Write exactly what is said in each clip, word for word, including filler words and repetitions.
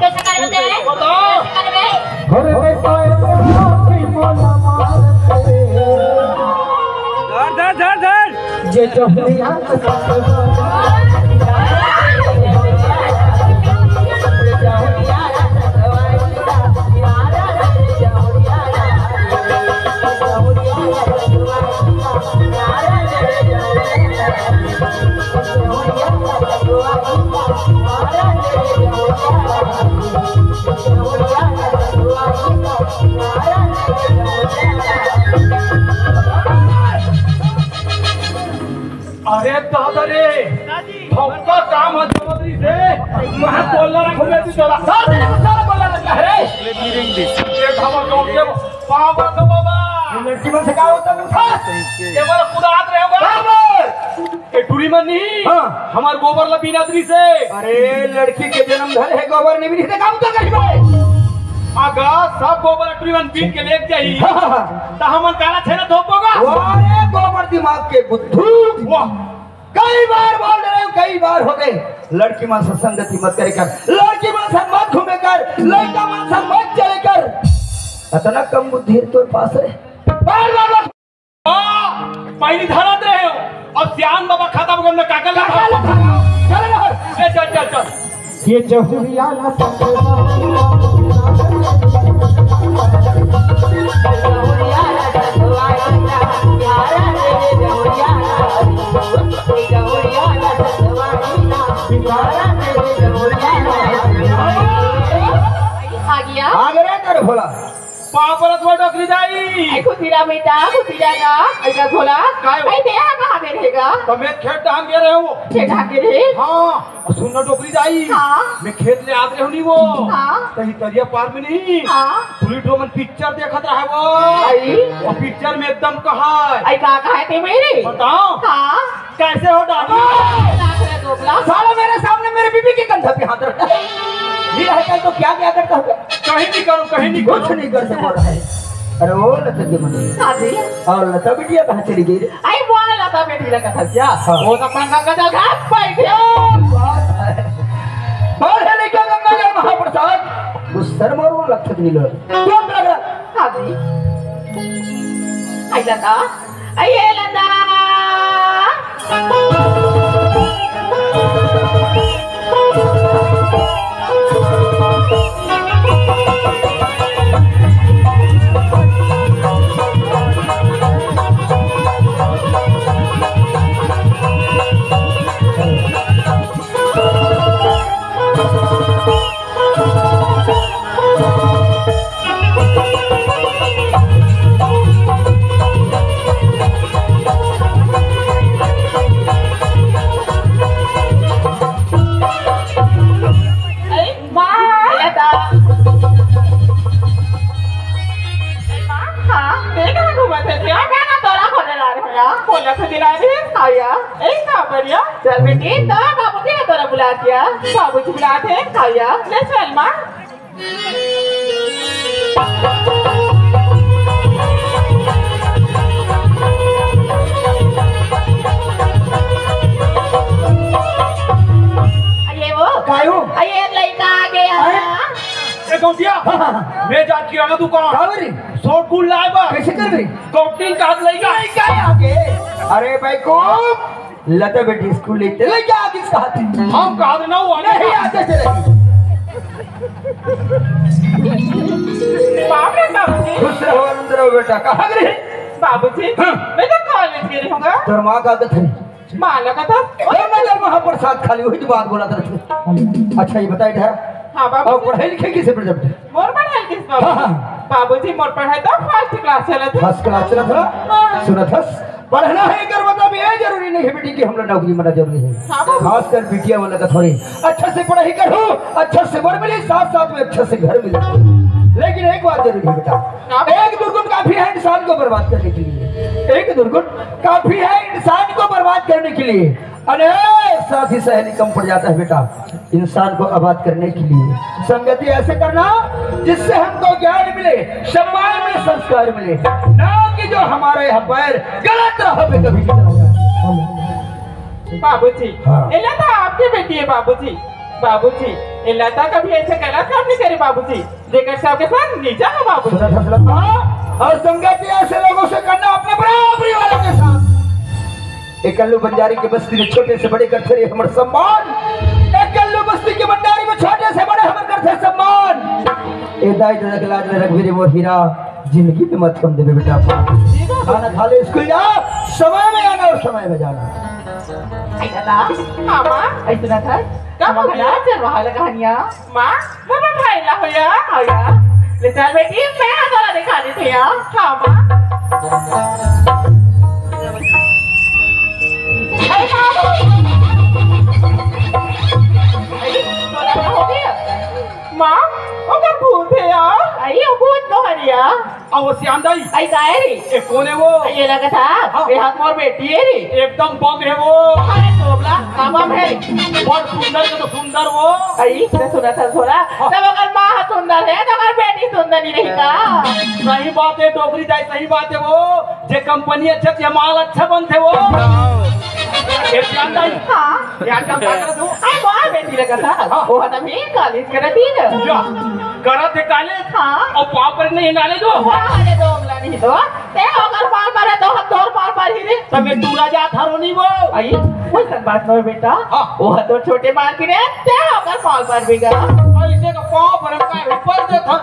कैसे करबे ते? बताओ। कैसे करबे? अरे रे पाए रे हाथी मोला मार दे। धर, धर, धर, धर। जे जहुरिया अरे दादा रे, हमका काम है जबरदस्ती से, वहाँ बोलना ना घूमे तू चला। साथ में सारा बोलना रहता है रे। ये खबर कौन के पावर का बाबा। ये लड़की मन से का होता है? ये वाला खुद हाथ रहे होगा। बराबर। ये टूरी मन नहीं, हाँ। हमार गोबर ला बीन आदमी से। अरे लड़की के जन्म धरे है गोबर नहीं भी नहीं देखा तो कहीं भाई। अगर सब गोबर टूरी मन बीन के लेके जाई, हाँ। त हमन काला छेना धोपोगा? अरे गोबर दिमाग के बुद्धू। वाह। कई बार बोल रहे हो, कई बार हो गए, लड़की मन से संगति मत करे कर, लड़की मन से मत घूमे कर, लड़का मन से मत चले कर। इतना कम बुद्धि है तोर पास रे। बार बार बोल। आ, पहली धरत रहे हो, अब श्याम बाबा खाता बगल में काका लगा। काका लगा। चल रहा। ए, चल, चल, चल। ये जहुरिया ना आ गया। आगरा कर भोला। पाँव परत हँव डोकरी दाई। ए खुशी रहा बेटा, खुशी रहा। ए का भोला, काय हो? ए देहा कहाँ गे रहे गा? त मैं खेत डहन गे रहेंव। खेत डहन गे रहे? हाँ, सुन ना डोकरी दाई। हाँ। मैं खेत ले आत रहेंव नी वो। हाँ। त इही तरिया पार में नहीं। हाँ। टूरी टूरा मन पिक्चर देखत रहे वो। अई। अउ पिक्चर में एकदम कहाय। ए का कहाय ते मेरे? बताओ। हाँ। कैसे हो डार्लिंग? साला मेरे सामने मेरी बीबी के कंधे पे हाथ रखता है। ये रहता है तो क्या क्या करता होगा? कहीं नहीं करूँ, कहीं नहीं कुछ करूँ। नहीं कर सको रहा है। अरे ओ लता के मन। हाँ जी। अउ लता बिटिया कहाँ चली गई रे? अई वो लता बेटी लगा था क्या? हाँ। वो तो पंखा का चल गया, बैठे। और है लेके गंगा जल महाप्रसाद। वो सर मारो लता के नीलो। तुरंत लग रहा। हाँ जी। अई लता। अई ए लता। अरे, माँ। लता। हाँ, तें कहाँ घूमत हस? मैं ना तोला खोजे ला रहे हँव। खोजे खोजे ला रहे हस? हाँ यार। ए, का बढ़िया। चल बेटी, तो बाबूजी ने तोला बुलात हे। बाबूजी बुलात हे? हाँ यार। ले चल माँ। अरे वो। कायो? अरे लइका आ गया। अरे? ए गौंटिया, हाँ, हाँ, हाँ। मैं जात किराना दुकान। का बरी? सोट गुड़ लाय बर। कैसे कर बरी? गौंटिन का हाथ लइका। लइका आ गए। अरे भाई को लता बेटी स्कूल लेते लइका आ किस कहा थी? हम कहा ना वो आने। नहीं आते चले। बाप रे बाप रे। खुश रहो, आनंद रहो बेटा। कहाँ गए? बाबूजी, हाँ। मैं तो कॉलेज गे रहूँगा। तोर माँ का आदत है। माँ लगा था। अरे मैं जब वहाँ पर साथ खाली हुई तो बात बोला था। अच्छा ये बताए था। हाँ बाबू। अउ पढ़ाई लिखाई कइसे बड़े जब? मोर पढ़ाई कइसे बाबू? हाँ, हाँ। बाबूजी मोर पढ़ाई तो फर्स्ट क्लास चलत हे। फर्स्ट क्लास चलत हे? हाँ। सुनत हस? पढ़ना है अगर मतलब ये जरूरी नहीं है बेटी कि हम लोग नौकरी मिलना जरूरी है। हाँ बाबू। खासकर बिटिया मन का थोड़ी अच्छा से पढ़ाई करो, अच्छा से वर मिले, साथ साथ में अच्छा से घर मिले। लेकिन एक बात जरूरी है बेटा, हाँ। एक दुर्गुण काफी है इंसान को बर्बाद करने के लिए। एक दुर्गुण काफी है इंसान को बर्बाद करने के लिए। अनेक साथी सहेली कम पड़ जाता है बेटा इंसान को आबाद करने के लिए। संगति ऐसे करना जिससे हमको ज्ञान मिले, सम्मान मिले, संस्कार मिले, ना कि जो हमारे यहाँ पैर गलत राह पे कभी भी चला जाए। बाबूजी, हाँ। एला तो आपके बेटी है बाबूजी। बाबूजी, एला तो कभी ऐसे गलत काम नहीं करे बाबूजी। जेकर सबके साथ नीचा हो बाबू। सुनत हस लता? और संगति ऐसे लोगों से करना अपने बराबरी वालों के साथ। एक कल्लू बंजारी के बस्ती में छोटे से बड़े करथे रे हमर सम्मान। एक कल्लू बस्ती के भंडारी में छोटे से बड़े हमर करथे सम्मान। ए दाई ददा के लाज न रखबे रे मोर हीरा, जिंदगी में मत कम देबे बेटा। खाना खा ले, स्कूल जा, समय में आना और समय में जाना। आई दादा, मामा, आई सुनत हस? का हम भला? चल वहाँ लगा हनिया। माँ, मोर भाई ला हो या। हाँ या। ले चल बेटी, मैं हा तोला दिखा देत हँव या। हाँ, माँ। अरे, माँ। अरे, तोला का हो गया? माँ, ओकर भूत हे यार। अरे, वो भूत तो हरिया। अउ वो सियान दाई। अई काय रे? ए, कोन हे वो? अई ये लगत हे। हाँ। ए हा मोर बेटी हे रे। एकदम बम हे वो। अरे तोबला, का बम हे? बड़ सुंदर के तो सुंदर वो। अई, ते सुनत हस थोड़ा? हाँ। तब अगर माँ हा सुंदर हे, तो अगर बेटी सुंदर नहीं रही का? सही बात हे, डोकरी दाई, सही बात हे वो। जे कंपनी अच्छा, ते माल अच्छा बनथे वो। ए सियान दाई। हाँ। यार, का बात हे तू? अई, मोर बेटी लगत हे। हाँ। वो हा तभी कॉलेज करत हे ना। या, करत हे कॉलेज? हाँ। अउ पाँव पर नहीं नाले दो। हाँ, अरे दो अगला नहीं दो। ते ओकर पाँव पर हे, तो हम तोर पाँव पर ही रे। तब मैं टूरा जात हरो नहीं वो। अई, वो सब बात नहीं बेटा। हाँ। वो हा तोर छोटे मालकिन हे, ते ओकर पाँव पर भी गा। अइसे का पाँव पर हम काय ऊपर दे था।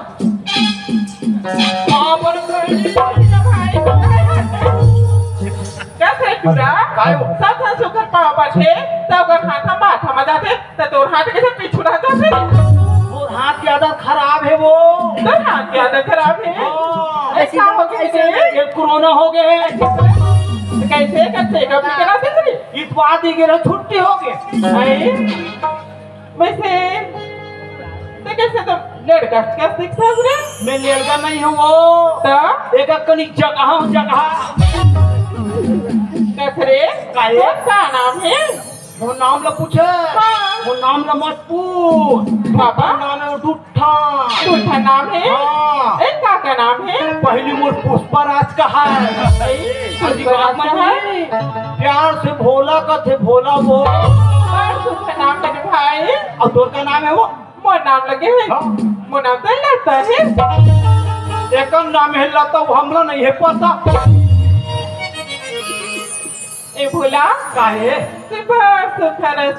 पाँव पर नहीं। का थे टूरा? काय हो? सब झन सुघर पाँव पर थे, तब ओकर हाथ हम माथा में जाथे। त तोर हाथ कैसे पीछू रह जाथे? मोर हाथ के आदत खराब हे वो। तो हाथ ज्यादा खराब है। हाँ। ऐसा हो गया है। ये कोरोना हो गया है। कैसे का चेकअप नहीं कराते थे? इतवार दिन के ना छुट्टी हो गई। भाई, वैसे तो कैसे तो लड़का क्या दिखता है रे? मैं लड़का नहीं हूँ वो। तो? एक कनी जगह हूँ, जगह। कस रे? काहे? तो का नाम है? वो नाम ला पूछे। हाँ। वो नाम ला मत पूछ। बाबा। नाम है वो टूठा। टूठा नाम है? हाँ। ए, का का नाम है? पहली मोर पुष्पराज का है। ए, अजी पुष्पराज बात का है? नहीं। प्यार से भोला का थे, भोला वो। बड़ सुंदर नाम बने भाई। और तोर का नाम है वो? मोर नाम लगे है। हाँ। मोर नाम तो लता है। एकर नाम है लता, वो हमला नहीं है पता। ए भोला। काहे? ते बड़ सुखर।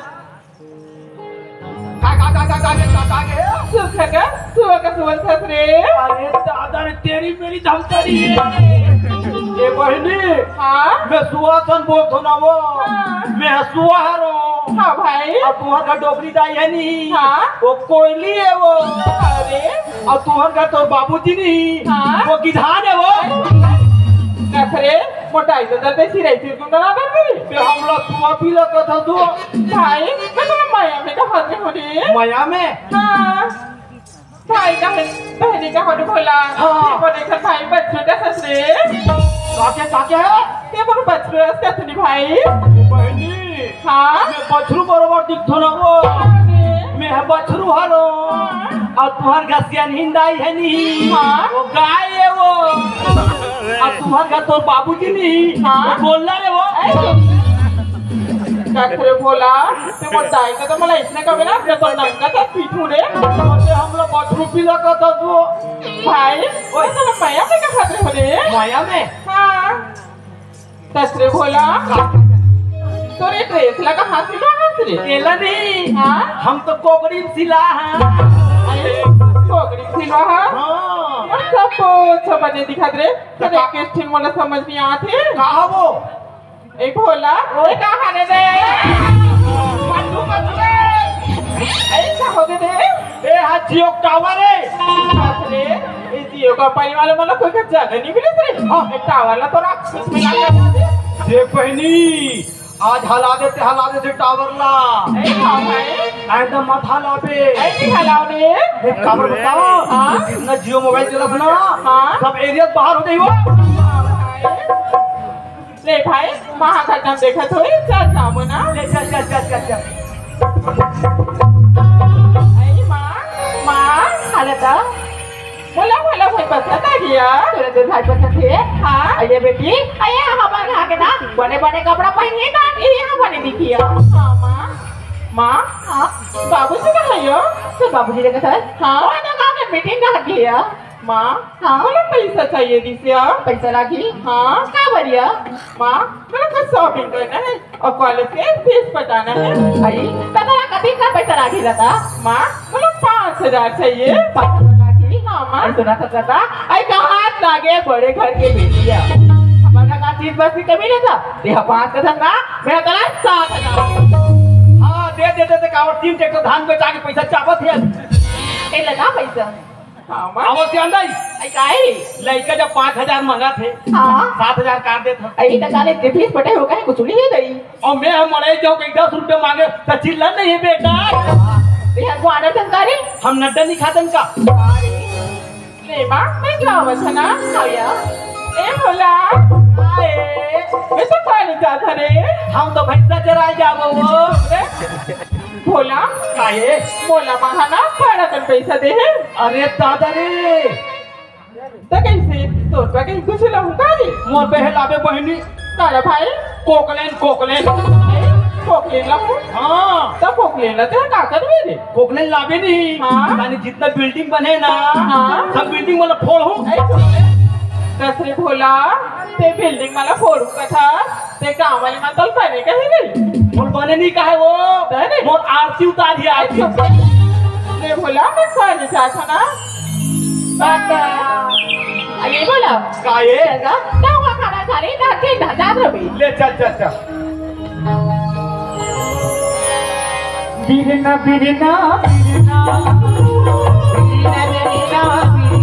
का, का, का, का, का, का, का, का, का? सुखर का, सुआ का सुअल थस रे। अरे दादा रे, तेरी मेरी धमतरी है। ए बहिनी, हाँ? मैं सुआ सन बोलत हूँ ना वो। हाँ। मैं सुआ हरो। हाँ भाई। अब तुम्हार घर डोकरी दाई है नहीं। हाँ। वो कोयली है वो। अरे। और तुम्हार घर तोर बाबूजी नहीं। हाँ। वो गिधान है वो। कस रे, मोटाई तो दर्द सिराई सिर तुम ना दर्द। ते हमला सुआ पीला कथा दो। भाई, मैं तो मया में कहा थे हो रे। मया में? हाँ। भाई का है, बहनी का होने भोला। हाँ। ये बोले था भाई बछरू का ससुरे। काके, काके है? ये बोले बछरू का ससुरे भाई। बहनी। हाँ? मैं बछरू बरोबर दिखथो ना वो। अरे। मैं है बछरू हरो। हाँ। और तुम्हार घर से अनहिंदाई है नहीं। हाँ। वो गाय है वो। और तुम्हार घर तोर बाबूजी नहीं। हाँ। वो बोल रहा है वो। ऐ, कस रे भोला। ते मोर दाई का तो मला इसने कबे ना, ते तो नंगा था पीठू रे। ते हमला बछरू पीला का था तू। भाई, वो तो मया में का खाते हो रे? मया में? हाँ। कस रे भोला। तोरे ड्रेस ला कहाँ से ला हस रे? एला नहीं। हाँ? हम तो कोकड़ी में सिला है। अरे, कोकड़ी में सिला है? हाँ। और सब कुछ बने दिखत रे। तोरे का- किस ठिन मोला समझ नहीं आथे। का वो? ए भोला, ए कहाँ रे रे? मन्नू, मन्नू रे। ए, का हो गे रे? ए, हा जियो टावर रे। बाप रे, ए जियो कंपनी वाले मन ला कोई का जगह नहीं मिले रे। हाँ। ए टावर ला तो राक्षस में लगा दे। ये बहनी, आज हला देते, हला देते टावर ला। ए, हाँ भाई। एकदम मत हलाबे। ए, नहीं हलाओ रे। एक खबर बताओ। हाँ। जितना जियो मोबाइल चला ना, हाँ। सब एरिया बाहर हो जाई हो। ले भाई, माँ हा खतम देखत होई, चल जाबो ना। ले चल, चल, चल, चल, चल। अरे माँ, माँ, हालत आ। बोला, बोला, भाई पसंद आ गया। तोरे तो भाई पसंद है? हाँ। अरे बेटी, अरे हमारे घर के ना बने बने कपड़ा पहनिए ना, ये यहाँ बने दिखिए। हाँ माँ, माँ, हाँ। बाबूजी कहाँ है यो? तो बाबूजी के साथ? हाँ। वो तो गाँव में मीटिंग रख दिया। माँ, हाँ। बोला पैसा चाहिए दिसिया। पैसा लागी? हाँ। का बरिया? माँ, मेरे को शॉपिंग करना है और कॉलेज के फीस पटाना है। अरे, तोला कति का पैसा लागी लता? माँ, बोला पाँच हजार चाहिए। पाँच हजार लागी? हाँ, माँ। अरे, सुना तो लता, अरे, कहाँ लागे बड़े घर के बेटिया। हमारा का चीज बस की कमी रहता, ये पाँच का धंधा, मैं तोला सात हजार। हाँ, दे, दे, दे, दे, का और तीन ट्रैक्टर धान बेचा के पैसा चापत है। ए, लगा पैसा। हाँ, माँ। आवत जान दाई। आई काहे रे? लइका जब पाँच हजार मंगा थे, हाँ। सात हजार काट देत हन। अरे, त काले के फीस पटे हो काहे कुछ नहीं है दई। और मैं हम मरे जाऊँ कहीं दस रुपये मांगे, तो चिल्ला नहीं है बेटा। ये हमको आना संस्कारी? हम नड्डा नहीं खातन का। ले माँ, मैं क्या आवत है ना? खाया। ए भोला। आए। मैं तो पानी चाहता रे। हम तो भैंसा चराए जाबो वो। भोला, काहे? मोला माँ हा ना बड़ा कन पैसा दे हे। अरे दादा रे। त कैसे? तोर पे कहीं कुछ लहूँ का रे? मोर पे हे लाबे बहिनी। काला भाई? कोकलेन, कोकलेन। कोकलेन लहूँ? हाँ। त कोकलेन ला तेरा का करबे रे? कोकलेन लाबे नहीं। हाँ। यानी जितना बिल्डिंग बने ना, हाँ। सब बिल्डिंग वाला फोड़ हूँ। कस रे भोला, ते बिल्डिंग वाला फोड़ू कथा। ते गाँव वाले मन तोला बने कहे नहीं? मोर बने नहीं कहे वो। बने? मोर आरती उतार दिया, आरती। ले भोला, मैं खाने चाहता ना। बाबा। अरे भोला। का ये? चल ना, तो हुआ खाना खा ले, ना के ना जात रवि। ले चल, चल, चल। बिरना, बिरना, बिरना। बिरना, बिरना, बिरना।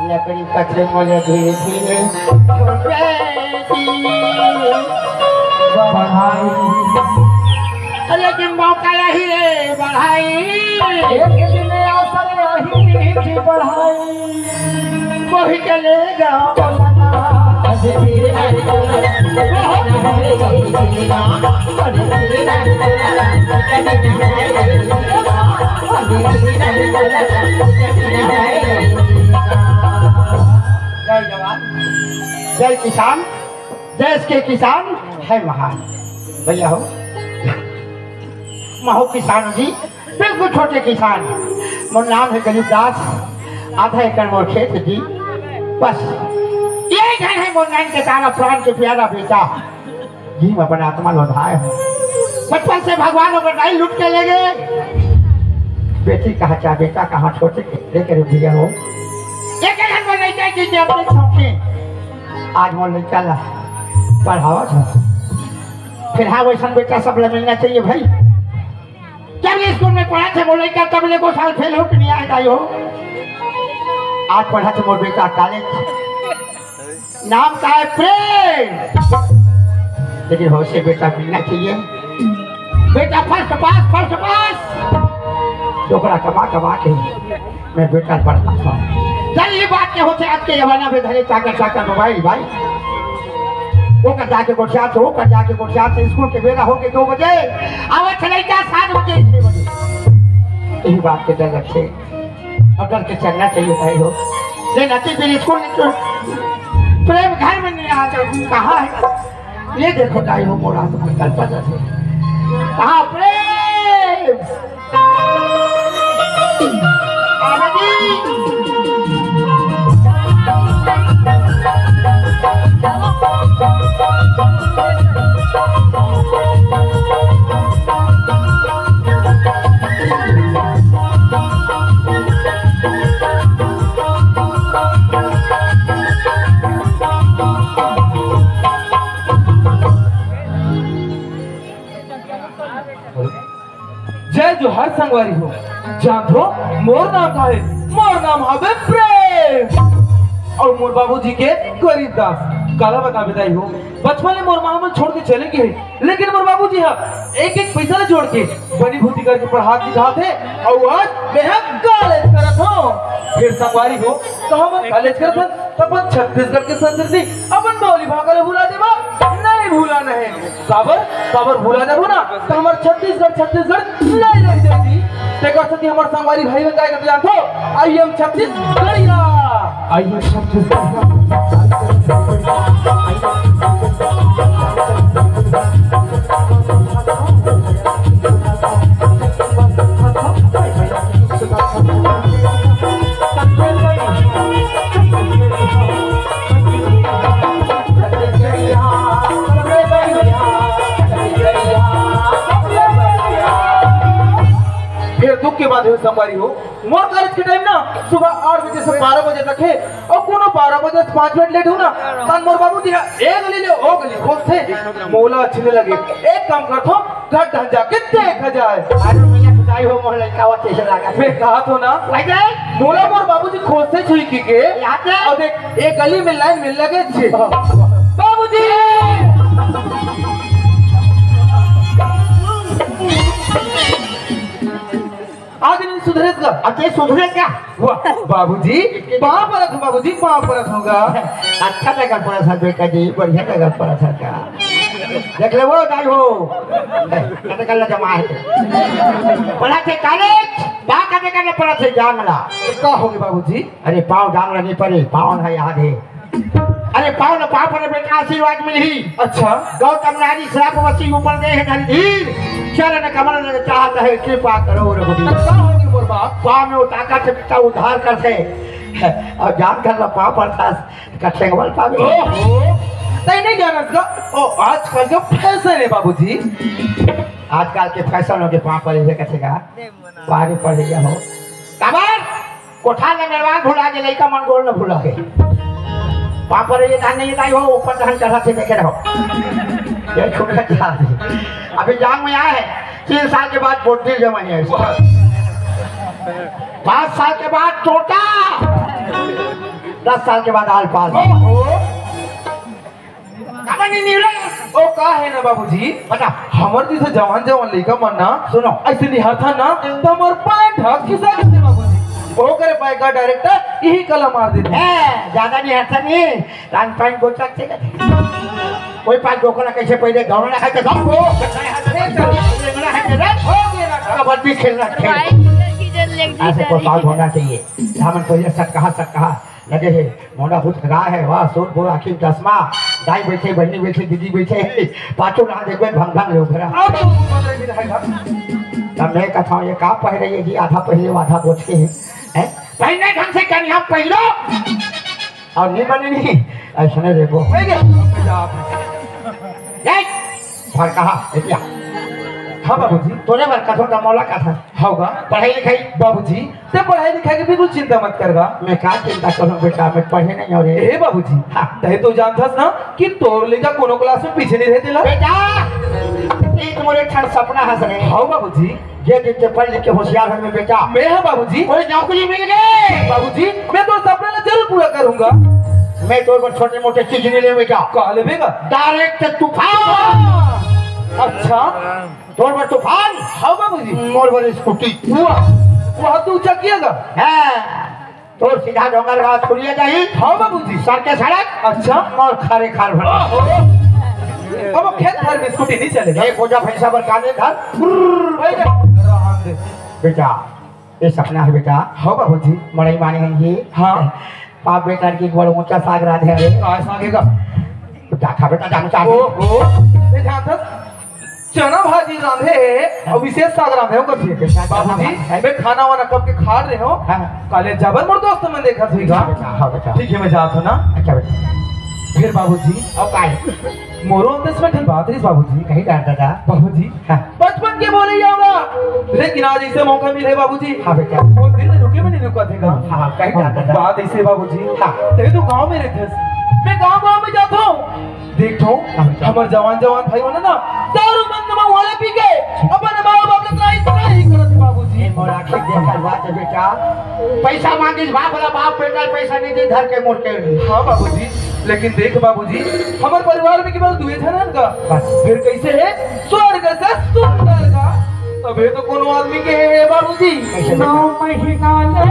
लकड़ी कच्चे मोले धीरे धीरे बढ़ाई। लेकिन मौका यही रे बढ़ाई। एक दिन अवसर यही की बढ़ाई। कोई के ले जाओ। जय जवान, जय किसान, देश के किसान है महान। भैया हो, महू किसान जी, बिल्कुल छोटे किसान। मोर नाम है गरीब दास, आधा एकड़ मोर खेत जी। बस ये घर है मोर नान के तारा प्राण के प्यारा बेटा। जी, मैं अपन आत्मा लोधाए हूँ। बचपन से भगवान ओकर दाई लूट के ले गए। बेटी कहाँ, चाहे बेटा कहाँ, छोटे के लेकर भैया हो। एक एक घर में लइका जी के अपने शौकीन। आज मोर लइका ला पढ़ावत हूँ। फिर हाँ, वैसन बेटा सब ला मिलना चाहिए भाई। जब ये स्कूल में पढ़ा थे मोर लइका, तब ले को साल फेल हो कि नहीं आए दाई हो। आज पढ़ा थे मोर बेटा कॉलेज, नाम का है प्रेम। लेकिन हो से बेटा मिलना चाहिए। बेटा फर्स्ट पास, फर्स्ट पास। डोकरा कमा कमा के मैं बेटा पढ़ता था। चल, ये बात के होते आज के जमाना में धरे चाकर चाकर मोबाइल भाई। वो कर जाके गोठियात, वो कर जाके गोठियात, स्कूल के बेरा हो के दो बजे। आवे चले क्या सात बजे, छह बजे। यही बात के डर रखे। और डर के चलना चाहिए भाई हो। ये नती फिर स्कूल में तो प्रेम घर में नहीं आता, कहाँ है? ये देखो दाई हो, मोरा तो कल्पना से। कहाँ प्रेम? जय जोहार संगवारी हो। जानथो मोर नाम का है? मोर नाम हवे प्रेम। और मोर बाबूजी के गरीब दास। काला बता बताई हो, बचपन में मोर माँ मन छोड़ के चले गए, लेकिन मोर बाबूजी हा एक एक पैसा ला जोड़ के बनी भूती करके पढ़ात लिखात हे। और आज मैं हा कॉलेज करत हूँ। फिर संगवारी हो, तो हम कॉलेज करत हन, तो अपन छत्तीसगढ़ के संस्कृति, अपन बोली भाखा ला भुला देबा? नहीं भुलाना है। काबर, काबर भुला जाबो ना, तो हमर छत्तीसगढ़, छत्तीसगढ़ नहीं रह जाही। तेकर सेती हमर संगवारी भाई मन काय करथे जानथो? I am Chhattisgarhiya. I am छत्तीसगढ़िया। फिर दुख के बात हे संगवारी हो, मोर कॉलेज के टाइम ना सुबह आठ बजे से बारह बजे तक हे, और कोनो बारह बजे से पाँच मिनट लेट हो ना, तब मोर बाबूजी हा ए गली ले ओ गली खोजथे, मोला अच्छे नहीं लगे। एक काम करथो, घर ढंग जाके देखा जाए। अरे भैया, बताई हो, मोर लइका वो कैसे लगा? मैं कहा तो ना, भाई जाए। मोला मोर बाबूजी खोजथे छुई की के। यहाँ से? और देख, एक गली में लाइन में लगे छे। बाबूजी! आज नहीं सुधरेगा। अब ये सुधरे क्या? वाह, बाबूजी, पाँव परत हूँ बाबूजी, पाँव परत हूँ गा। अच्छा जगह परत है बेटा जी, बढ़िया जगह परत है का। देख ले वो दाई हो, कते कल्ला जमा है। पढ़ा थे कॉलेज, बा कते करना पड़ा थे जांगला। का हो गे बाबूजी? अरे पाँव जांगला नहीं पड़े, पाँव है आगे। अरे पाँव न पाँव पर बेटा आशीर्वाद मिलही। अच्छा। गौतम नारी श्राप वसी ऊपर दे है धन धीर। चरण कमल न चाहत है कृपा करो रघुवीर। का हो गे मोर बाप? पाँव में वो ताकत है बेटा उद्धार कर से। और जान कर ला पाँव पर था कठेंगवल पावे। ओहो, तै नहीं जानत का? ओ आजकल के फैशन है बाबूजी। आजकल के फैशन हो के पाँव परे हे कथे का? पारी पढ़ लिया हो। काबर? कोठार में मेहमान भुला के लइका मन गोड़ न भुला के। पाँव परे ये धान नहीं ताई हो, ऊपर धान चढ़ा के देखे रहो। ये छोटा क्या है? अभी जांग में आया है, तीन साल के बाद बोतल जमा है। पाँच साल के बाद टोटा, दस साल के बाद आल पाल। ओहो। काबर नहीं निवले? ओ का है ना बाबूजी, बता। हमर जइसे जवान जवान लइका मन ना, सुनो। अइसे निहारथन ना, त हमर पैंट ह खिसा जाथे बाबूजी। ओ करे पाए का डायरेक्टर यही कला मार देथे। ए, ज्यादा निहारथन नहीं, तान पैंट गोचक से कथे। कोई पास डोकरा कैसे पहले दौड़ना है तो दौड़। ए, चल। रेंगना है तो रेंग। हो गया ना। कबड्डी खेलना खेल। भाई, इधर की जल लग ऐसे जाता है। पोशाक होना चाहिए। हमन पहले सट कहा, सट कहा। लगे हे, मोंडा भूत खगा हे, वाह, सूट बोल, आँखी में चश्मा, दाई बैठे, बहिनी बैठे, दीदी बैठे हे, पाछू रहा देखबे, भंग भंग ले उघरा। अब तो ऊपर में भी रहेगा। तब मैं कथा हूँ, ये का पहरे ये जी, आधा पहले, आधा बोझ के हे, हैं? पहने ढंग से कनिया पहनो, और नहीं बने नहीं, ऐसा नहीं देखो। नहीं, नहीं। ए, भर कहा, ए क्या? हाँ बाबूजी। तोरे भर कथो का मौला का था? होगा। पढ़ाई लिखाई? बाबूजी, ते पढ़ाई लिखाई के बिल्कुल चिंता मत करगा। मैं का चिंता करूं बेटा, मैं पढ़े नहीं हो रे। ए बाबूजी, हाँ। तय तो जानथस ना कि तोर लइका कोनो क्लास में पीछे नहीं रहते ला। बेटा, एक मोरे ठन सपना हस रे। हाँ बाबूजी। ये दिन ते पढ़ लिख के होशियार होंगे बेटा। मैं हाँ बाबूजी। कोई नौकरी मिल गई। बाबूजी, मैं तो सपना ला जरूर पूरा करूंगा। मैं तो एक छोटे मोटे चीज नहीं ले बेटा। का लेबेगा? डायरेक्ट तूफान। अच्छा। तोर बर तूफान? हाँ बाबूजी। मोर बर स्कूटी। वाह, वाह, तू ऊंचा किया गा? हाँ। तोर सीधा डोंगरगांव छुड़िया जाही। हाँ बाबूजी। सर के सड़क। अच्छा। मोर खारे खार भर। ओहो। अब खेत भर में स्कूटी नहीं चलेगा। एक बोझा भैंसा बर काने धर। भाई रे, रहन दे। बेटा, ये सपना है बेटा। हाँ बाबूजी। मड़ई माने हैं ये। हाँ। बाप बेटा की बड़ ऊंचा साग रांधे हवे। का साग हे का? जा खा बेटा, जा चाट। ओ, ओ, ये जानथस? चना भाजी रांधे हे, अउ विशेष साग रांधे हो कथे। विशेष साग बाबूजी, रांधे हे। मैं खाना वाना कब के खा रहे हो, हाँ। कॉलेज जाबर मोर दोस्त मन देखत हुई गा। हाँ बेटा, हाँ बेटा। ठीक है, मैं जात हूँ ना। अच्छा बेटा। फिर बाबूजी, अब का है? मोरो अंदर से बैठल बात रही बाबूजी। कहीं डर दादा। बाबूजी, हाँ। बचपन के बोले ही होगा, लेकिन आज ऐसे मौका मिले बाबूजी। हाँ बेटा। वो दिल रुके में नहीं रुका थे गा। हाँ, हाँ, कहीं डर दादा। बात ऐसे बाबूजी। हाँ। तेरे तो गांव में रहते हैं, मैं गांव गांव में जाता हूँ। देखो, हमर जवान जवान भाई मन ना दारू मंद महुआ ले पी के अपन माँ बाप ला त्राही त्राही करत हे बाबूजी। ए, मोर आँखी देख कर बात है बेटा, पैसा मांगिस बाप ला, बाप बेटा पैसा नहीं दी, धर के मोर के। हाँ बाबूजी, लेकिन देख बाबूजी, हमर परिवार में केवल दुए झन हन का। बस। फिर कैसे है? स्वर्ग से सुंदर का। तबे तो कोनो आदमी के हे बाबूजी। कैसे बेटा? नौ महीना ले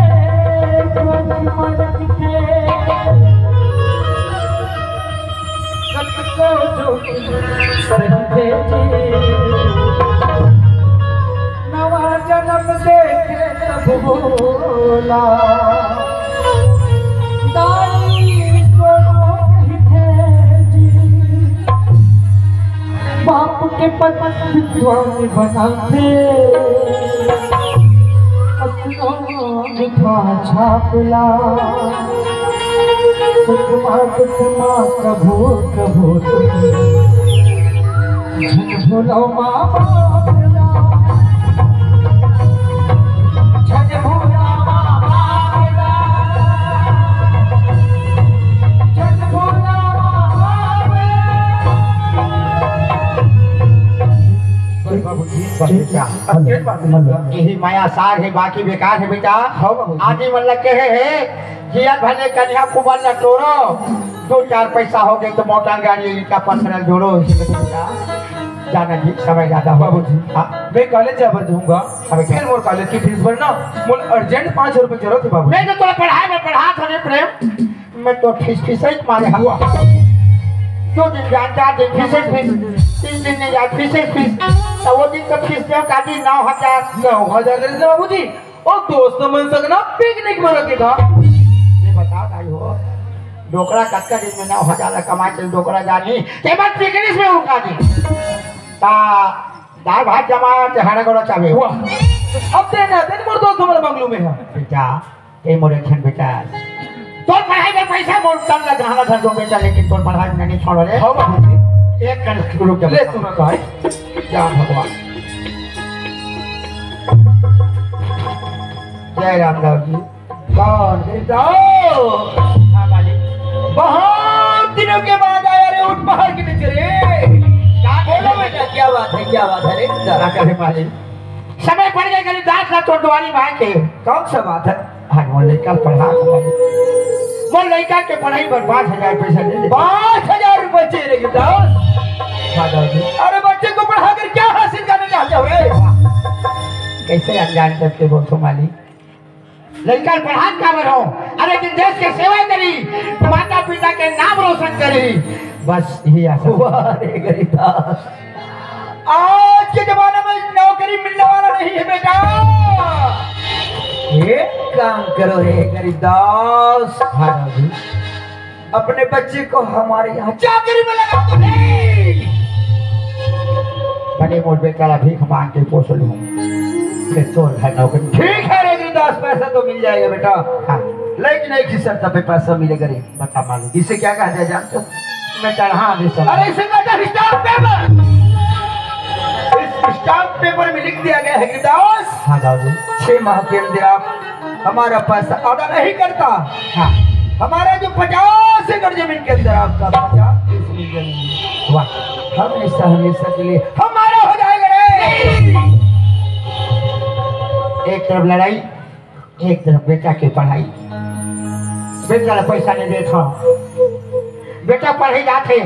मरत थे। सत को जो सर भेजे, नवा जन्म देखे तब भोला। दाई को भेजे, बाप के पद विद्वान बनाथे। मिठा छापला, सुखमा दुखमा कभू कभू तुम। झन भूलो माँ बाप ला। झन भूलो माँ बाप ला। झन भूलो माँ बाप ला। बस बेटा, अब के बात है? यही माया सार है, बाकी बेकार है बेटा। हाँ बाबूजी। आदमी मन लग के है, है। जियत भर ले कनिहा कुबर ल टोरो, दो चार पैसा हो गए तो मोटर गाड़ी ईटा पत्थर जोड़ो, इसी में तो बेटा। जाना जी, समय ज्यादा हो। बाबूजी, हाँ। मैं कॉलेज जाबर जाऊंगा, अबे क्या? फिर मोर कॉलेज की फीस भरना, मोर अर्जेंट पाँच सौ रुपए जरूरत है बाबूजी। मैं तो तोला पढ़ाए में पढ़ा था रे प्रेम। मैं तो फीस, फीस ही मारे हलवा। दो दिन जान, चार दिन फीस, फीस, तीन दिन नहीं जाए, फीस, फीस। तो वो दिन तो फीस दे का दिन नौ हजार। नौ हजार दे दे बाबूजी। ओ दोस्त मन संग ना पिकनिक में रखे था। ये बता भाई हो, डोकरा कतका दिन में नौ हजार ला कमाए, तेल डोकरा जानी, ते मत पिकनिक में उनका दी। ता दाल भात जमा, ते हाड़ा गोड़ा चावे। वाह। अब ते ना, ते मोर दोस्त हमारे बंगलू में है। बेटा, ए मोर एक झन बेटा, तोर पढ़ाई में पैसा मोर तन लग रहा था तो बेटा, लेकिन तोर पढ़ाई में नहीं छोड़ रे। हाँ बाबूजी। एक कन रुक जा ले बेटा। सुना तो है। जा भगवान। जय राम दाऊ जी। कौन? अरे दाऊ। हाँ मालिक। बहुत दिनों के बाद आया रे, उठ पहाड़ के नीचे रे। क्या बोलो बेटा, क्या बात है, क्या बात है रे? क्या करे मालिक? समय पड़ गए गरीबदास ला तोर दुआरी माय के। कौन सा बात है? हाँ, वो लइका पढ़ा के मालिक। वो लइका के पढ़ाई पर पाँच हजार पैसा दे दे। पाँच हजार रुपए चाहिए रे गरीबदास। हाँ दाऊ जी। अरे बच्चे को पढ़ाकर क्या हासिल करना चाहते हो रे? कैसे अनजान करके बोलथो मालिक? लइका पढ़ात काबर हो? अरे, कि देश के सेवा करी, माता पिता के नाम रोशन करी, बस यही आशा। वाह रे गरीबदास, आज के जमाने में नौकरी मिलने वाला नहीं है बेटा। एक काम करो रे गरीबदास, हाँ दाऊ जी। अपने बच्चे को हमारे यहाँ चाकरी में लगा दो। भले मोर बेटा ला भीख मांग के पोस लूं, फिर तोर घर नौकरी। ठीक है रे गुरुदास, पैसा तो मिल जाएगा बेटा। हाँ। लेकिन एक ही शर्त पे पैसा मिलेगा रे। बता मालिक। इसे क्या कहा जाए जानते हो? मैं चढ़ा दे सब। अरे इसे कहते हैं स्टाम्प पेपर। इस स्टाम्प पेपर में लिख दिया गया है गुरुदास। हाँ दाऊ जी। छह माह के अंदर आप हमारा पैसा अदा नहीं करता, हाँ। हमारा जो पचास एकड़ जमीन के अंदर आपका पचास फीसदी जमीन, वाह। हमेशा हमेशा के लिए हमारा हो जाएगा रे। एक तरफ लड़ाई, एक तरफ बेटा के पढ़ाई। बेटा ला पैसा नहीं देत हव, बेटा पढ़े जाथे,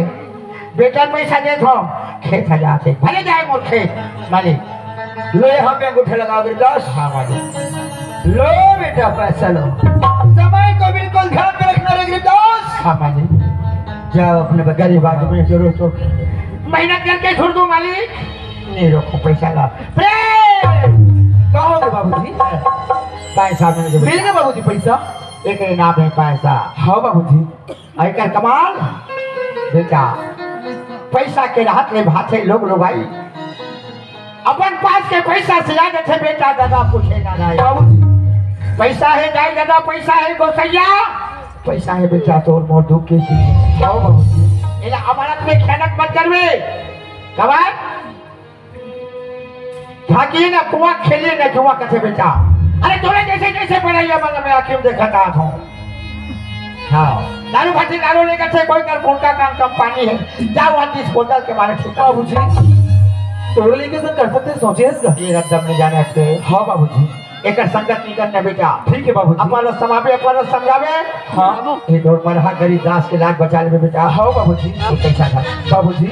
बेटा पैसा देत हव, खेत ह जाथे, भले जाए मोर खेत। मालिक, लो यहाँ पे अंगूठा लगाओ गुरुदास। हाँ मालिक। लो बेटा पैसा लो, समय को बिल्कुल ध्यान में रखना रे गुरुदास। हाँ मालिक। जाओ अपने गरीब आदमी के रोको, मेहनत करके छोड़ दो मालिक। नहीं रोको पैसा ला। प्रेम। का हो गया बाबूजी? पैसा मिल गया। मिल गया बाबूजी पैसा? एक नाम है पैसा। हाँ बाबूजी। एकर कमाल बेटा, पैसा के रहत ले भाथे लोग लुगाई। अपन पास के पैसा से याद थे बेटा, दादा पूछे ना दाई। बाबूजी। पैसा है दाई दादा, पैसा है गोसैया, पैसा है बेटा तोर मोर दुख के चीज। हाँ बाबूजी। एला अमानत में खयानत मत करबे। कमाल। भागिए ना कुआं खेलिए ना जुआ कथे बेटा। अरे तोरे जैसे जैसे बनैया मन में आँखी में देखत आत हूँ। हाँ, दारू भाटी दारू नहीं कथे कोई कर उनका काम कम पानी है। जाओ वहाँ डिस्पोजल के मारे ठीक बाबूजी। तोरे लेके सब कर सकते सोचे है इसका। ये रद्दम नहीं जाने थे। हाँ बाबूजी। एकर संगत नहीं करना बेटा। ठीक है बाबूजी। अपन लोग समावे, अपन लोग समझावे। हाँ। ये डोर मरहा गरीब दास के लाज बचा लेबे बेटा। हाँ बाबूजी। ये कैसा था? बाबूजी।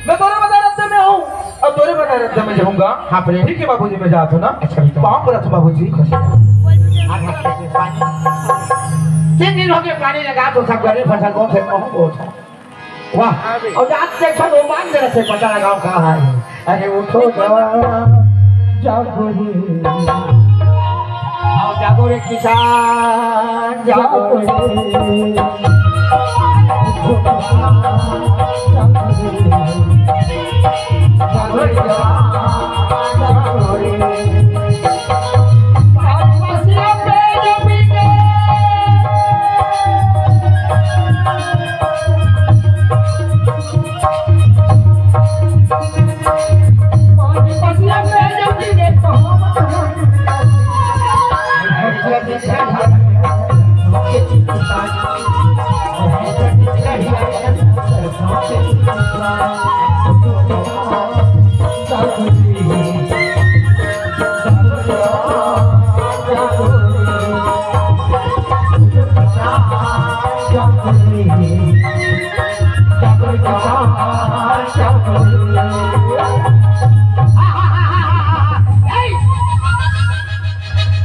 मैं तोरे बता रद्दे में हूँ, अब तोरे बता रद्दे में जाऊंगा। हाँ, प्रेम। ठीक है बाबूजी, मैं जात हूँ ना। अच्छा बेटा। पाँव परत हूँ बाबूजी। खुश रहो। आज हफ्ते के पानी। तीन दिन हो गए पानी लगा तो सब गरीब फसल को फिर कहूँ वो था। वाह। और आज देखो वो मान जरा से पता लगाओ कहाँ है। अरे उठो जवान, जागो रे। आओ जागो रे किसान, जागो रे।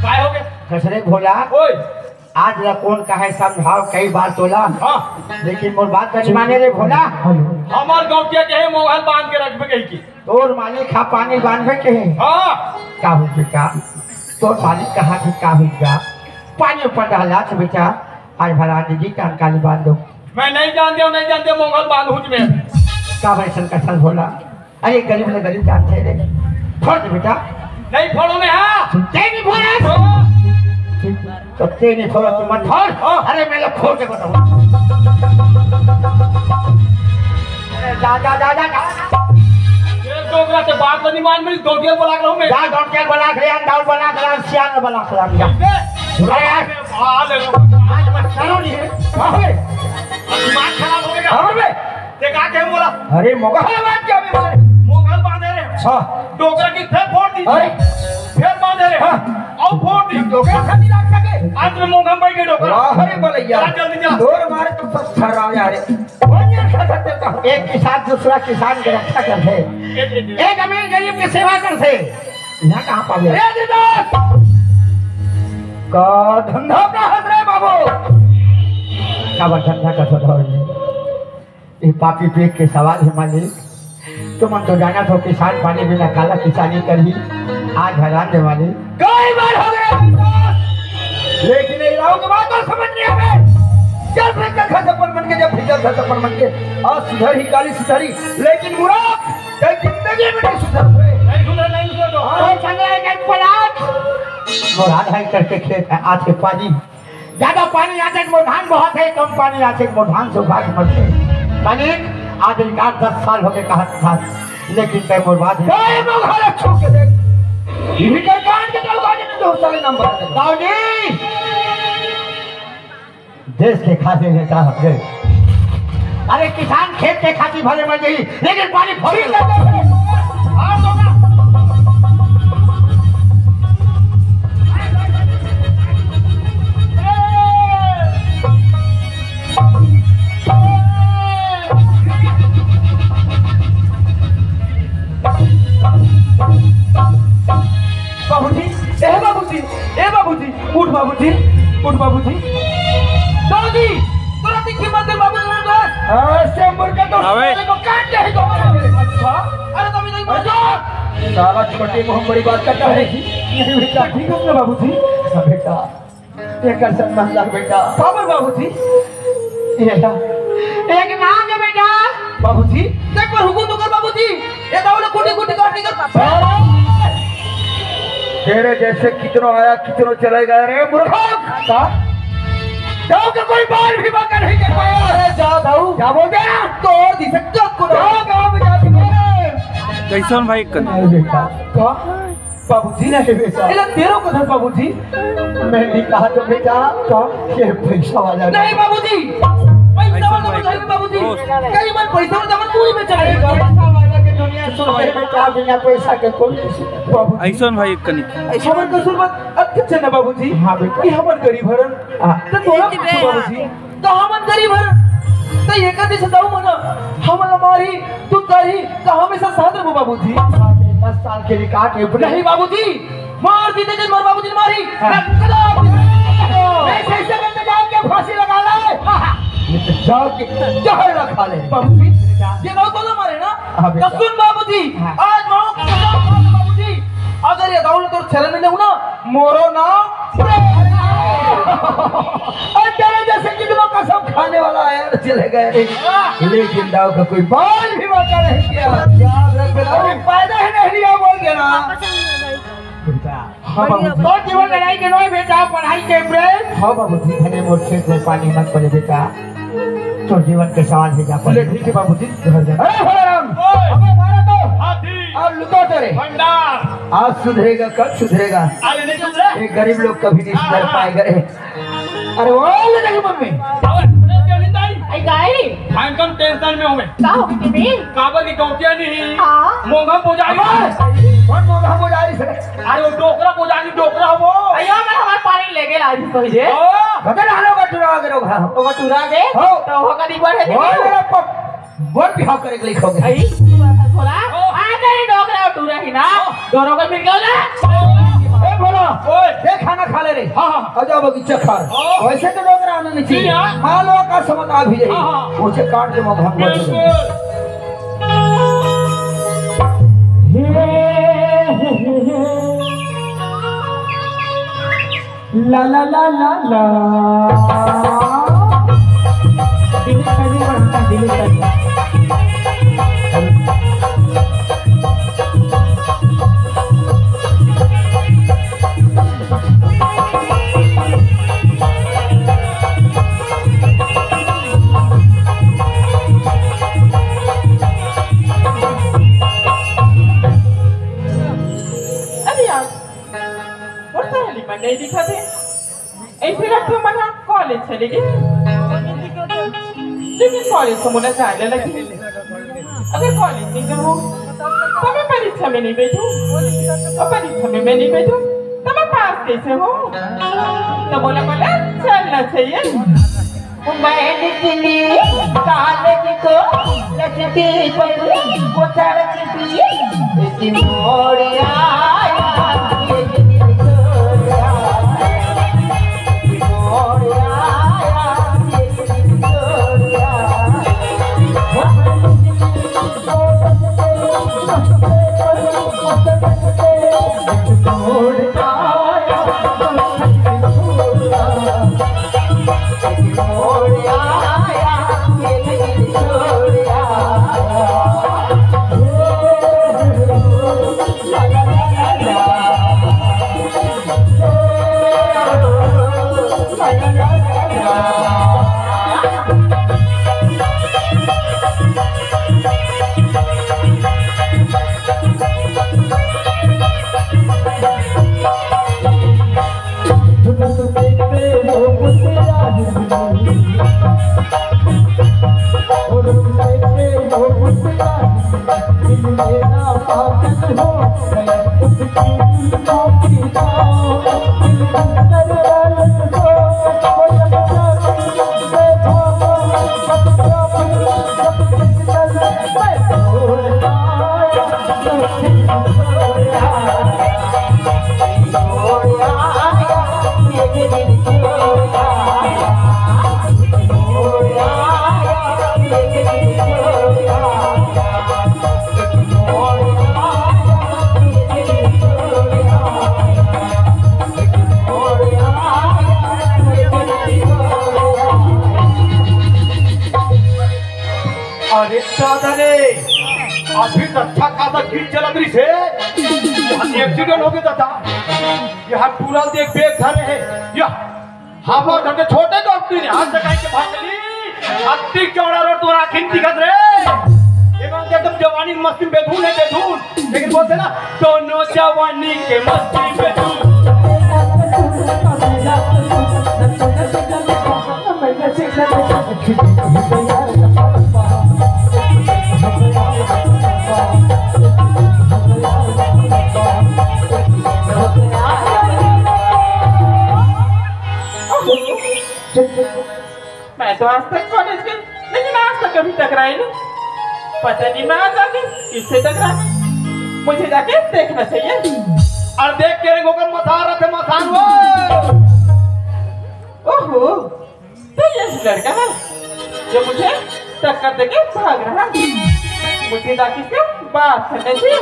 काय हो गया? कसरे भोला, ओए। आज ला कौन कहे समझाओ कई बार तोला। हाँ। लेकिन मोर बात नहीं माने रे भोला। हमार गौटिया कहे मोहन बांध के रखबे कही की। तोर मालिक हा पानी बांधबे कहे। हाँ। का हुई बेटा? तोर मालिक कहा कि का हुई बेटा? पानी ऊपर डाला छ बेटा। आज भरा दीदी कान काली बांध दो। मैं नहीं जानते, नहीं जानते मोहन बांध हुच में। का भाई सन कसल भोला? अरे गरीब ले गरीब जानथे रे। फोड़ दे बेटा। नहीं फोड़ो मैं, हाँ। तें नहीं फोड़ा। हाँ। तो तें नहीं फोड़ा तो मत फोड़। हाँ। अरे मैं लोग फोड़ के बताऊँ। अरे जा, जा, जा, जा, जा। ये डोकरा के बात ला नहीं मान, मेरी दौड़िया बोला के रहूं मैं। जा, दौड़िया बोला के ले, अंडाउल बोला के ले, सियान बोला के ले, जा। कैसे? अरे यार। आ, ले लो। आज मैं करो नहीं है। कहाँ है? दिमाग खराब हो गया। कहाँ पे? ते का के बोला? अरे, मोगल बांध के अभी बोले। मोगल बांधे रे। हाँ। डोकरा की फिर फोड़ दी। अरे। फिर बांधे रे। हाँ। और फोड़ दी। डोकरा खाती राख सके। आज मैं मोगल भाई के डोकरा। वाह, अरे बोले यार। जा, जल्दी जा। डोर मारे तो सब छर्रा जा रे। एक किसान दूसरा किसान के रक्षा करथे। एक अमीर गरीब के सेवा करथे। यहाँ कहाँ पावे? ए दिलदार! का धंधा का हस रे बाबू? का धंधा का सदा होई? ये पापी पेट के सवाल है मालिक। तुमन तो जानत हो किसान पानी बिना काला किसानी करही। आज हैरान हे मालिक। कई बार हो गया, लेकिन ये राव के बात तो समझ नहीं आवे। जब भीतर था सफर मन के, जब भीतर था सफर मन के, आज सुधर ही काली सुधरी, लेकिन मुराद कई जिंदगी में नहीं सुधर हुए। नहीं सुधर, नहीं सुधर तो। हाँ, चंद्रा एक पलाट। मुराद है करके खेत है, आज के पानी ज्यादा पानी आथे त मोर धान बहुत है, कम पानी आथे त मोर धान सूखा के मरथे। मालिक, आज इनकार दस साल हो गए कहत खात, लेकिन तय मोर बात है। तय मोर घर छू के देख। इही कर कान के तल बाजे में दो साले नाम बता दे। बाबूजी, देश के खातिर नेता हक गए। अरे किसान खेत के खातिर भले मर जाई, लेकिन पानी फोड़ी। बाबूजी, ए बाबूजी, ए बाबूजी, उठ बाबूजी, उठ बाबूजी। दादी, तोरा दिखी मत कर बाबू, तोरा दोस्त। हाँ, से मुर्गा तो अबे। साले को काट दे तो। अच्छा, अरे तो अभी नहीं अच्छा। साला छोटी मुंह बड़ी बात करता है। नहीं बेटा, ठीक है ना बाबूजी? हाँ बेटा, ये कर सम्मान ला बेटा। बाबर बाबूजी। ये ला। एक नाम है बेटा। बाबूजी, देख पर हुकुम तो कर बाबूजी। ये दाऊ ने कुटी कुटी काट निकल। तेरे जैसे कितनों आया, कितनों चले गए रे मूर्खों। का? गांव का कोई बाल भी बांका नहीं कर पाया। अरे जा दाऊ। क्या बोल गया? तोड़ दी सकता को। जाओ गांव में जाके बोलो। कैसन भाई कन? नहीं बेटा। का? बाबूजी। नहीं बेटा। इला तेरो को धर बाबूजी। मैं भी कहा तो बेटा। का? ये पैसा वाला नहीं बाबूजी। पैसा वाला नहीं बाबूजी। कई बार पैसा वाला जब तू ही बेचारे। पैसा वाला के दुनिया सुन भाई बेटा, बिना पैसा के कोई नहीं सुन। बाबूजी। ऐसन भाई कनिक। हमर कसूर बात अच्छे ना बाबूजी। हाँ बेटा। कि हमर गरीब हरन। हाँ। तो तोरा पूछो बाबूजी। तो हमन गरीब हरन। तो ये कथी सताऊ मना। हमन हमारी, तू तारी, तो हमेशा साथ रहो बाबूजी। दस साल के रिकॉर्ड है। नहीं बाबूजी। मार दी तेजन, मार बाबूजी ने मारी। हाँ। मैं कदा मैं सही से करके जाओ के फांसी लगा ले। ये तो जाओ के जहर ना खा ले। बाबूजी, ये गाँव तो ना मारे ना? हाँ, बेटा। तो सुन बाबूजी, हाँ। आज माँ को कसम खा ले बाबूजी, अगर ये गाँव में तो चलन नहीं ना, मोरो नाम प्रेम। और तेरे जैसे कितनों कसम खाने वाला आया तो चले गए, लेकिन दाऊ का कोई बाल भी बांका नहीं किया। याद रख बेटा, अरे पैदा ही नहीं लिया बोल के ना। बेटा, हाँ बाबू। तो जीवन लड़ाई के नोय बेटा, पढ़ाई के प्रेम। हाँ बाबू जी, घने मोर खेत में पानी मत पड़े बेटा। तो जीवन के सवाल है जा पढ़। ले ठीक है बाबू जी, घर जा। अरे भोलाराम, ओए। अबे मारा तो। हाथी। और लुटो तेरे। भंडार। आज सुधरेगा, कल सुधरेगा। अरे नहीं सुधरे। ये गरीब लोग कभी नहीं सुधर हाँ, हाँ। पाएगा रे। अरे वो ले देखी मम्मी। अबे, अरे क्या निंदाई? आई गाई। हम कम टेंशन में हूँ मैं। का हो गई बेबी? काबर की गौतिया नहीं। हाँ। मोंघा पुजारी। अबे, कौन मोंघा पुजारी से? अरे वो डोकरा पुजारी, डोकरा वो। अयो, मैं हमारे पानी लेके ला दी पहले। ओ। बता ना, हम लोग टुरा के रोक, हाँ। वो टुरा के? हो। तो वो कदी पर है वो देखो। मेरा पप-, बोल बिहाव करे के लिए खोगे। आई, तू ऐसा थोड़ा। ओ। आ तेरी डोकरा टुरा ही ना। ओ। दोनों को मिल गया ना? ए भोला, ओए। ए खाना खा ले रे। हाँ, हाँ। आ जाओ बगीचा खा। हाँ। वैसे तो डोकरा आना नहीं चाहिए। जी हाँ। हाँ, लोग का समझ आ भी जाए। हाँ, हाँ। उसे काट के मौत हम कर देंगे। बिल्कुल। ला ला ला ला ला। Delete कर दी, बढ़िया, delete कर दी। लेकिन कॉलेज तो मोला जाए ला लगही। अगर कॉलेज नहीं जाहूँ, तो मैं परीक्षा में नहीं बैठूँ, और परीक्षा में मैं नहीं बैठूँ, तो मैं पास कैसे हूँ? तो मोला, मोला चलना चाहिए। मैं निकली कॉलेज को लचकी पर, वो सड़क की एक मोड़ आया, एक दिल छोड़ा। एक मोड़ आया, एक दिल छोड़ा। अरे दादा रे, अभी तो अच्छा खासा गीत चलत रहिस हे, एक्सीडेंट हो गया दादा। यहाँ पूरा देख, बैग धरे हे। या हमर घर के छोटे डॉक्टर ने हाथ लगाई के भाग ली। अत्ती चौड़ा रोड तोर आँखी में दिखत रे। एमन के एकदम जवानी मस्ती में बेधुन हे, बेधुन। लेकिन बोलथे ना, दोनों जवानी के मस्ती में बेधुन। मैं तो आज तक कॉलेज गई, लेकिन आज तक कभी टकराई नहीं। पता नहीं मैं आज आके किससे टकरा। मुझे जाके देखना चाहिए। अरे देख के रे, ओकर मसान रथे, मसान वो। ओहो, तो यही लड़का है जो मुझे टक्कर देके भाग रहा है। मुझे जाके इससे बात करनी चाहिए।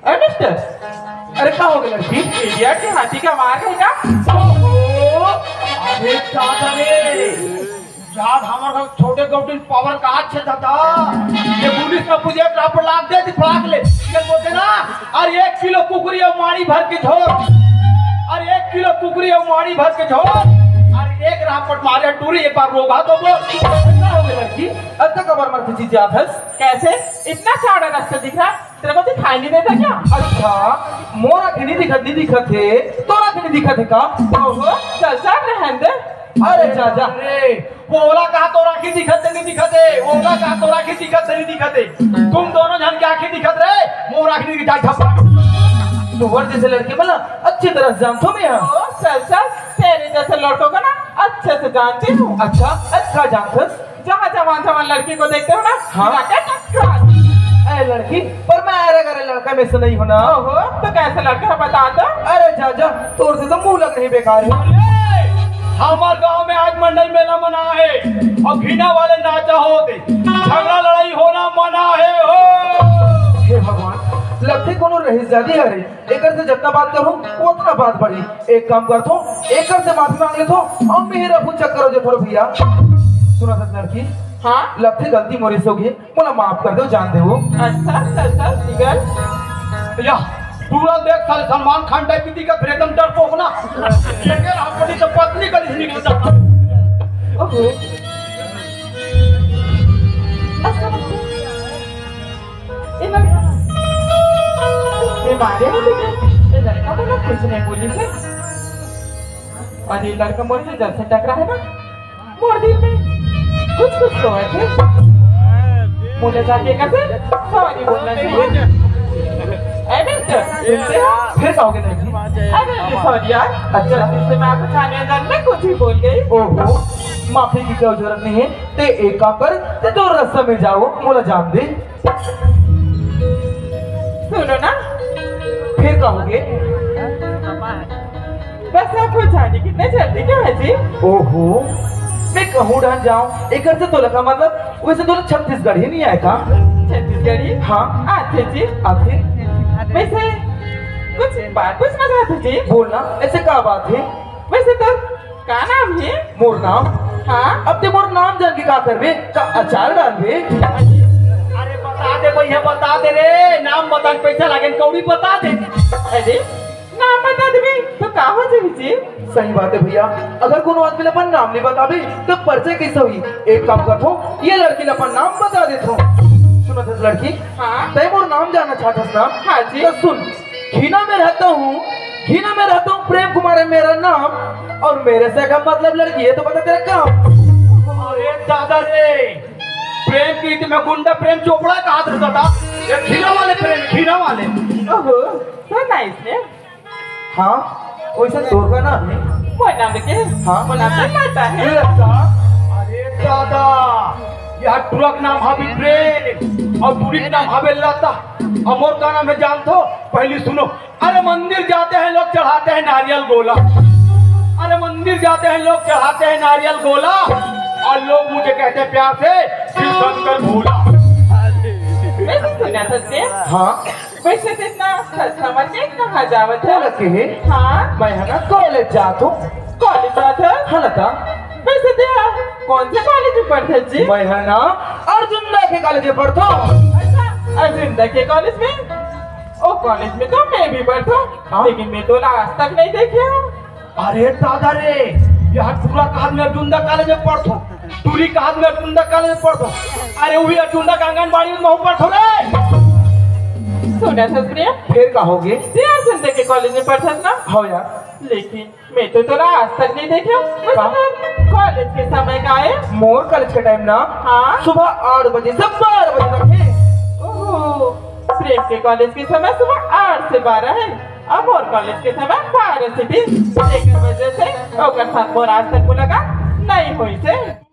अरे मिस्टर, अरे का हो गया लड़की? इडियट के हाथी का मार है का? ओहो, अरे दादा रे, यार हमर घर छोटे गौटिन पावर का अच्छे दादा। ये पुलिस में पूछे, एक रापट लाग दे, दिखलाक ले। ये बोलते ना, अरे एक किलो कुकरी और माड़ी भर के झोर, अरे एक किलो कुकरी और माड़ी भर के झोर, अरे एक रापट मारे टूरी, एक बार रोगा तो बोल। का हो गया लड़की? अब तक अबर मर की चीजें आप हंस। कैसे? इतना चौड़ा रास्ता दिख रहा है, तेरे को दिखाई नहीं देता क्या? अच्छा, मोर आँखी नहीं दिखत, नहीं दिखत हे, तोर आँखी नहीं दिखत हे का? ओहो, चल, चल, रहन दे। अरे जा, जा। अरे, वो ओला कहा तोर आँखी दिखत हे, नहीं दिखत हे, ओला कहा तोर आँखी दिखत हे, नहीं दिखत हे। तुम दोनों झन के आँखी दिखत रहे, मोर आँखी नहीं दिखत, जा, झपा। तोहर जैसे लड़के मन ला अच्छी तरह से जानथों मैं हा। ओ, चल, चल, तेरे जैसे लड़कों को ना अच्छे से जानती हूँ। अच्छा, अच्छा जानथस? जहाँ जवान जवान लड़की को देखते हो ना, हाँ। जाके टकरा। ए लड़की, पर मैं अरे गरे लड़का में से नहीं हूँ ना। ओहो, तो कैसे लड़का है बता तो। अरे जा जा, तोर से तो मुंह लग रही बेकार है। अरे, हमार गांव में आज मंडई मेला मना है और घिना वाले नाचा होत हे, झगड़ा लड़ाई होना मना है हो। हे भगवान, लगथे कोनो रहीस जादी हरे। एकर से जतना बात करहूँ, ओतना बात बढ़ी। एक काम करथों, एकर से माफी मांग लेथों, अउ मेहर अफू चक्कर हो जाथों रे भैया। सुनथस लड़की? हाँ? लगथे गलती मोरे से होगे, मोला माफ कर देव, जान देव। अच्छा, अच्छा, अच्छा, निकल। या, पूरा देख साले सलमान खान टाइप की दिखत, फिर एकदम डरपोक ना। एकर हाथ पड़ी तो पत्नी का निकल जाता। ओहो। अच्छा, ये लड़का, ये मारे हो बेटा, ये लड़का बोला कुछ नहीं बोली से। अरे, लड़का मोर से जब से टकरा है ना, मोर दिल में कुछ कुछ तो है थे। मुझे जाके कैसे सॉरी बोलना चाहिए। ए मिस्टर, सुनते हो? फिर कहोगे नहीं? अरे, सॉरी यार, अच्छा। गलती से मैं आपको जाने अनजाने में कुछ भी बोल गई। ओहो, माफी की कोई जरूरत नहीं है। ते एक काम कर, ते तो रास्ता में जाओ, मोला जान दे। सुनो ना। फिर कहोगे? बस आपको जाने कितने जल्दी क्या है जी? ओहो, मैं कहूँ ढान जाऊँ, एकर से तोला का मतलब, वैसे तोला छत्तीसगढ़ी नहीं आए का? छत्तीसगढ़ी? हाँ। आथे जी। आथे? वैसे कुछ बात पूछना चाहते जी। बोलना, ऐसे का बात है? वैसे तो का नाम है? मोर नाम? हाँ। अब ते मोर नाम जान के का करबे? का अचार डालबे? अरे बता दे भैया, बता दे रे, नाम बता के पैसा लागे न कौड़ी बता दे। अरे नाम बता देबे तो का हो जाही जी? सही बात है भैया, अगर कोनो आदमी ला अपन नाम नहीं बताबे तो परिचय कैसे होही? एक काम करथो, ये लड़की ला अपन नाम बता देथो। सुनत हस लड़की? हाँ। तै मोर नाम जानना चाहत हस ना? हाँ जी। तो सुन, घिना में रहता हूँ, घिना में रहता हूँ, प्रेम कुमार है मेरा नाम, और मेरे से का मतलब लड़की है तो बता तेरा काम। अरे दादा रे, प्रेम की तो मैं गुंडा प्रेम चोपड़ा कहा था दादा, ये घिना वाले प्रेम, घिना वाले। ओहो, so nice name। हाँ, वैसे तोर का नाम है? मोर नाम के? हाँ। मोर नाम के लता है। लता? अरे दादा, यह टुरा के नाम हवे प्रेम और टुरी के नाम हवे लता। और मोर का नाम है जानथो? पहली सुनो। अरे मंदिर जाते हैं लोग, चढ़ाते हैं नारियल गोला। अरे मंदिर जाते हैं लोग, चढ़ाते हैं नारियल गोला। और लोग मुझे कहते हैं प्यार से शिव शंकर भोला। वैसे सुना सत्य? हाँ। वैसे तो इतना सच समझ के कहाँ जावत है? बोला के है? हाँ। मैं है ना कॉलेज जात हूँ। कॉलेज जात है? हाँ लता। वैसे तो आप कौन से कॉलेज में पढ़ते जी? मैं है ना अर्जुन दा के कॉलेज में पढ़ता हूँ। अच्छा, अर्जुन दा के कॉलेज में? ओ कॉलेज में तो मैं भी पढ़ता हूँ, हाँ? लेकिन मैं तो आज तक नहीं देखे हूँ। अरे दादा रे, यह टुरा का हाथ में अर्जुन दा कॉलेज में पढ़ता हूँ, टुरी का हाथ में अर्जुन दा कॉलेज में पढ़ता हूँ। अरे वही अर्जुन दा का आंगनबाड़ी में महू पढ़ता हूँ रे। सुना ससुरिया, फिर कहोगे? ते अर्जुन दा के कॉलेज में पढ़ता ना? हाँ यार। लेकिन मैं तो तोला आज तक नहीं देखे हूँ। वैसे का? तो कॉलेज के समय का है? मोर कॉलेज के टाइम ना, हाँ। सुबह आठ बजे से बारह बजे तक है। ओहो, प्रेम के कॉलेज के समय सुबह आठ से बारह है, और मोर कॉलेज के समय बारह से तीन। एक वजह से ओकर साथ मोर आज तक मुलाकात नहीं हुई से।